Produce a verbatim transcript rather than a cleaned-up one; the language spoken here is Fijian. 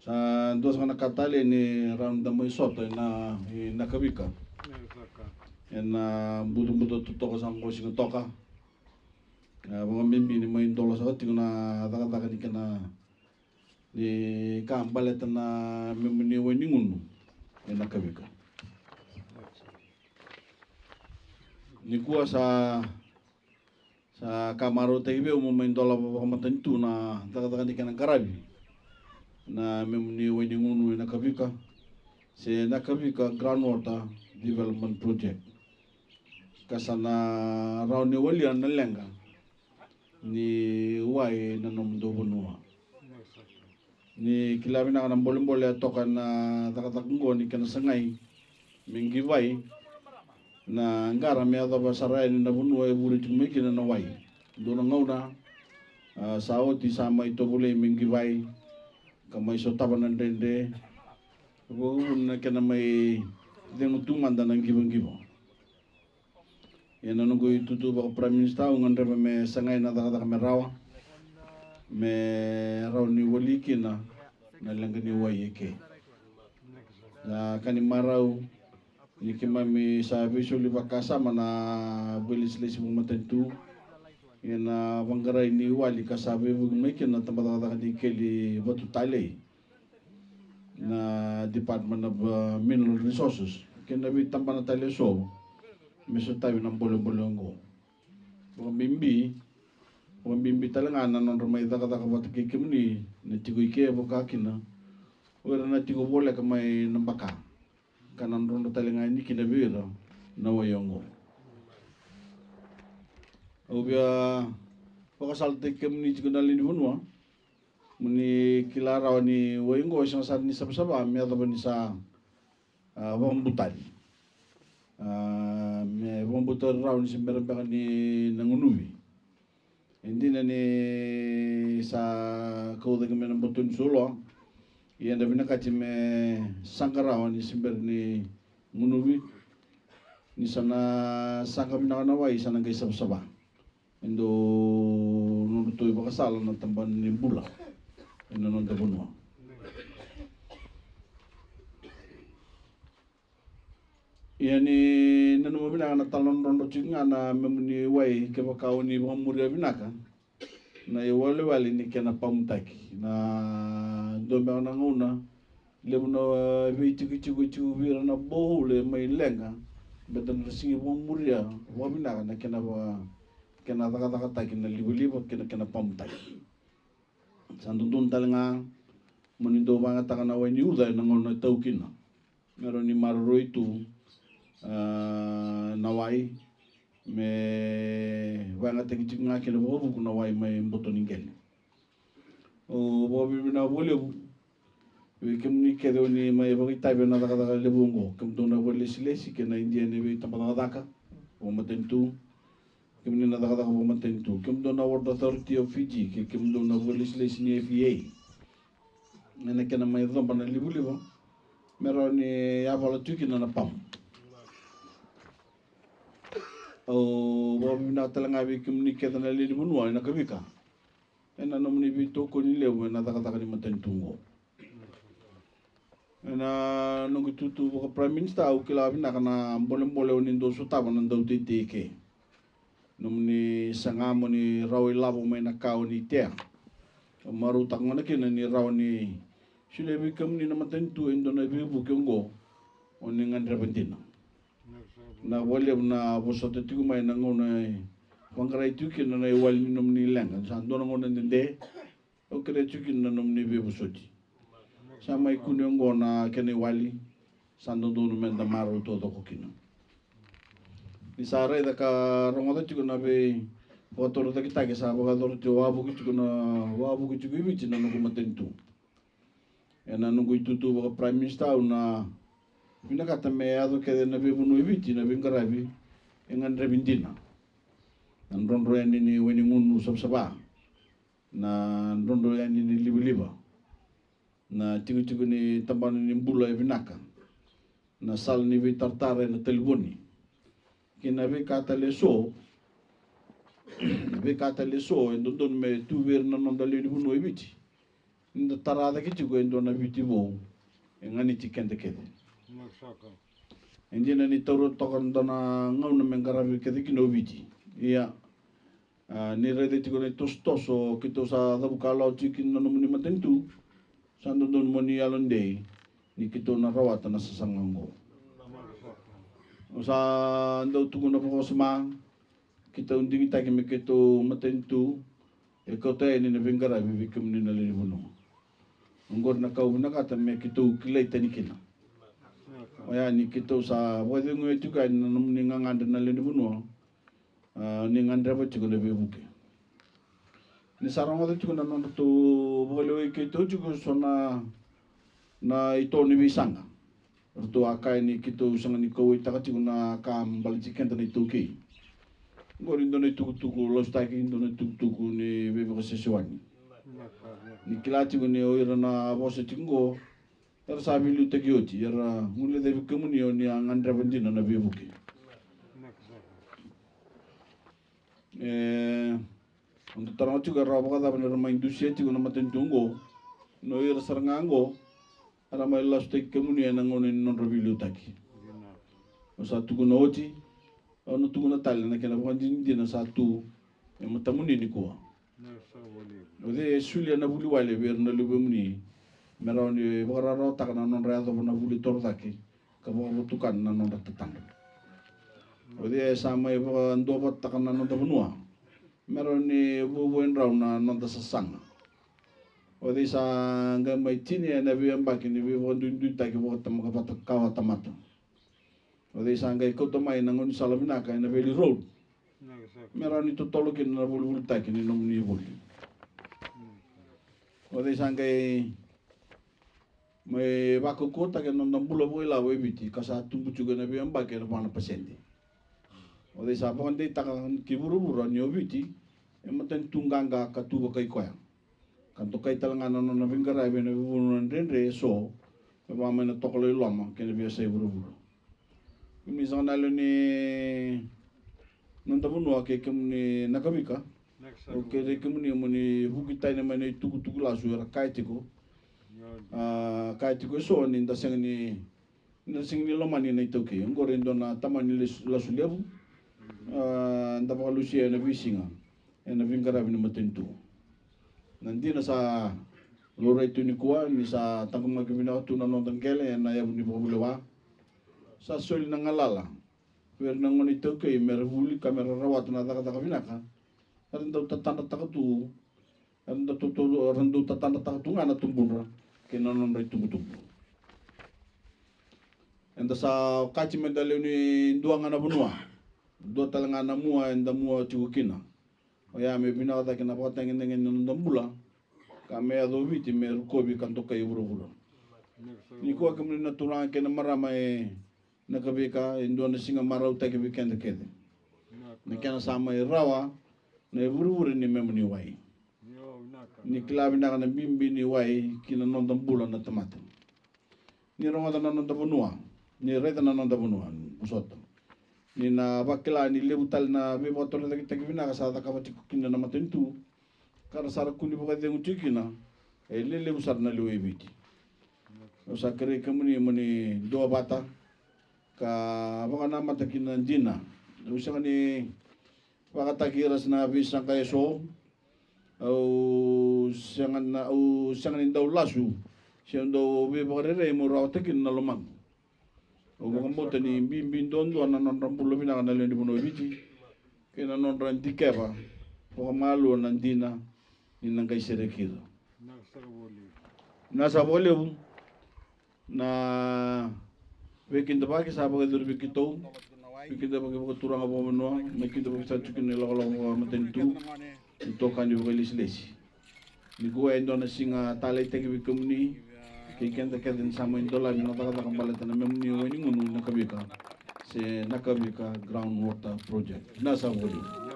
Sa dua saka na ka tale ni rawa ni da mai sota ena, i Nakavika. Ena butobuto totoka sa qo siga toka. E, vakabibi ni mai dola saka tiko na cakacaka ni kena, ni ka baleta na memu ni wai ni gunu e Nakavika. Nikua sa, sa ka marautaki vei au mo mai dola vakamatanitu na cakacaka ni kena qaravi na memu ni wai ni gunu e Nakavika, se Nakavika Groundwater Development Project. Ka sa na rawa ni walia na leqa ni wai na nomudou vanua. Ni kila vinaka na bolebole e toka na cakacaka oqo ni kena sagai me qivai na qara me yacova sara yani na vanua e vure tiko mai kina na wai. Dua na gauna, a, sa oti sa mai tovolei me qivai ka mai sotava na dredre. Vakavuna na kena mai cegu tu mada na qivaqiva. Ia na noqu itutu vaka Prime Minister au gadreva me sagai na cakacaka me rawa, me rawa ni wali kina na leqa ni wai eke. Na ka ni marau ni keimami sa veisoli vakasama na veilesilesi vakamatanitu, ia na vaqarai ni wali ka sa veivuke mai kina na tabacakacaka ni keli vatu talei na Department of, uh, Mineral Resources kei na veitabana tale eso me sotavi na bolebole oqo. Vakabibi, vakabibi tale ga na nodra mai cakacaka vata kei kemuni na tiko i ke vaka kina o ira na tiko voleka mai na baka, ka na drodro tale ga yani kina vei ira na wai oqo. Au via vakasalataki kemuni tiko na lewe ni vanua mo ni kila rawa ni wai oqo e sega sara ni savasava me yacova ni sa, a, vakabutali. A, me vakabutali rawa ni se bera beka ni na gunuvi. E dina ni sa kau cake mai na boto ni soloa, ia eda vinakati me saqa rawa ni se bera ni gunuvi. Ni sa na saqa vinaka na wai sa na qai savasava. E dau nodratou ivakasala na tabana ni bula ena noda vanua. Ia ni nanuma vinaka na tala drodro tiko ga na memu ni wai, kevaka o ni vakamuria vinaka na iwalewale ni kena pamutaki. Na dua beka na gauna levu na veitikotiko e tiko vei ira na bohole mai leqa, baleta na ra sigi vakamuria vakavinaka na kena va, kena cakacakataki na livaliva kei na kena pamutaki. Sa dodonu tale ga mo ni dau vakayagataka na wai ni uca ena gauna e tau kina, me rawa ni maroroi tu, a, na wai, me vakayagataki tiko ga kina vakavuku na wai mai boto ni qele. Au vakavinavinaka vakalevu vei kemuni kece o ni mai vakaitavi ena cakacaka levu oqo, kemudou na vakailesilesi kei na idia ni veitabacakacaka vakamatanitu, kemuni na cakacaka vakamatanitu, kemudou na Water Authority of Fiji kei kemudou na vakailesilesi ni F E A, ena kena mai coba na livaliva me rawa ni yavala tu kina na pamu. Au vakavinavinaka tale ga vei kemuni kece na lewe ni vanua e Nakavika ena nomuni veitokoni levu ena cakacaka ni matanitu oqo. Ena noqu itutu vaka Prime Minister, au kila vinaka na bolebole o ni dau sotava na dauteitei eke. Nomuni saga mo ni rawa ilavo mai na ka o ni tea. Au marautaka gona kina ni rawa ni solia vei kemuni na matanitu e dua na veivuke oqo o ni gadreva dina. Na vakalevu na vosota tiko mai na gauna e vaqarai tiko kina na iwali ni nomuni leqa, sa dua na gauna dede, au kerea tiko kina na nomuni veivosoti. Sa mai kune oqo na kena iwali, sa dodonu meda marau taucoko kina. Ni sa raica ka rogoca tiko na veivakatorocaketaki sa vakayacora tiko, wavoki tiko na, wavoki tiko i Viti na noqu matanitu. Ena noqu itutu vaka Prime Minister, au na vinakata me yaco kece na veivanua e Viti na veiqaravi e gadrevi dina. Na drodro yani ni wai ni gunu savasava, na drodro yani ni livaliva, na tikotiko ni tabana ni bula e vinaka, na sala ni veitaratara ena talevoni, kei na veika tale eso, na veika tale eso e dodonu me tu vei ira na noda lewe ni vanua e Viti. Ni da tara cake tiko e dua na Viti vou e ganiti keda kece. E dina ni taura toka dua na gauna me qaravi kece kina o Viti. Ia, a, ni raica tiko na itosotoso keitou sa cavuka lawa tiko kina na nomuni matanitu, sa dodonu mo ni yalodei ni keitou na rawata na sasaga oqo. Au sa dau tukuna vakawasoma, keitou digitaki me keitou matanitu e kauta yani na veiqaravi vei kemuni na lewe ni vanua. Oqori na ka au vinakata me keitou kilai tani kina. Oya ni keitou sa vakaceguya tiko yani na nomuni gagadre na lewe ni vanua. A, ni gadreva tiko na veivuke. Ni sa rogoca tiko na nodratou vakalewai keitou tiko so na, na ito ni veisaqa. Ratou a kaya ni keitou sega ni kauwaitaka tiko na ka baleti keda na iTaukei. Oqori dua na itukutuku lasutaki, dua na itukutuku ni veivakasewasewani. Ni kila tiko ni o ira na vosa tiko oqo era sa veiliutaki oti, era guilecavi kemuni o ni a gadreva dina na veivuke. E, au dau taroga tiko era vakacava ni ra mai dusia tiko na matanitu oqo, ni o ira sara ga oqo era mai lasutaki kemuni ena gauna ni nodra veiliutaki. Au sa tukuna oti, au na tukuna tale na kena vakadinadina sa tu e matamuni nikua. O cei e solia na vuli wale vei ira na luvemuni me rawa ni vakararawataka na nodra yacova na vuli torocake ka vakavotukana na nodra tatadra? O cei e sa mai vakaduavatataka na noda vanua me rawa ni vuavuai drau na noda sasaga? O cei sa qai mai tinia ena veiyabaki ni veivakaduiduitaki vakatama-, ka vata-, ka vakatamata? O cei sa qai kauta mai na gaunisala vinaka ena Valley Road me rawa ni totolo kina na volivoliutaki ni nomuni vuli? O cei sa qai mai vakaukauwataki na noda bula vakailavo e Viti ka sa tubu tiko ena veiyabaki ena va na pasede? O cei sa vakadeitaka ki vuravura ni o Viti e matanitu qaqa ka tu vakai koya, ka dokai tale ga na nona veiqaravi ena veivanua dredre eso me vaka mai na tokalau i loma kei na veiyasai vuravura. Kemuni saka na lewe ni noda vanua kei kemuni na Kavika, au kerei kemuni mo ni vuki tani mai na itukutuku lasu era kaya tiko, a, kaya tiko eso ni da sega ni, ni da sega ni lomani na iTaukei. Oqori e dua na tamani les-, lasu levu, a, da vakalusia ena veisiga ena veiqaravi ni matanitu. Na dina sa laurai tu nikua ni sa taqomaki vinaka tu na noda qele ena yavu ni vakavulewa. Sa soli na galala vei ira na gone iTaukei me ra vuli ka me ra rawata na cakacaka vinaka era dau tatadrataka tu, era dau tatou, era dau tatadrataka tu ga na tubudra kei na nodra itubutubu. Eda sa okati me da lewe ni dua ga na vanua, dua tale ga na mua eda mua tiko kina. Oya me vinaka cake na vakatagedegede ni noda bula ka me yaco o Viti me rokovi ka dokai e vuravura. Nikua kemuni na turaga kei na marama e Nakavika, e dua na siga marautaki vei keda kece. Na kena sa mai rawa na ivurevure ni memo ni wai. Ni kila vinaka na bibi ni wai ki na noda bula na tamata. Ni rogoca na noda vanua, ni raica na noda vanua, vosota. Ni na vakila ni levu tale na veivakatorocaketaki vinaka sa cakava tiko kina na matanitu, ka ra sa ra kua ni vakacegu tiko kina e lelevu sara na lewe i Viti. Au sa kerei kemuni mo ni duavata ka vakanamata ki na dina. Au sega ni vakataki ira sa na veisaqa eso. Au sega na, au sega ni dau lasu se dau veivakarerei meu rawata kina na lomaqu. Au vakabauta ni bibi duadua na nodra bula vinaka na lewe ni vanua o Viti kei na nodra dikeva vakamalua na dina ni na qai sereki ira. Vinaka saka vakalevu na veikidavaki sa vakayacori vei keitou, veikidavaki vakaturaga vakavanua, na kidavaki sa tiko kina na ilakolako vakamatanitu, itokani vakailesilesi. Nikua e dua na siga taleitaki vei kemuni kei keda kece ni sa mai dolavi na cakacaka baleta na memuni wai ni gunu Nakavika se Nakavika Ground Water Project. Vinaka saka vakalevu.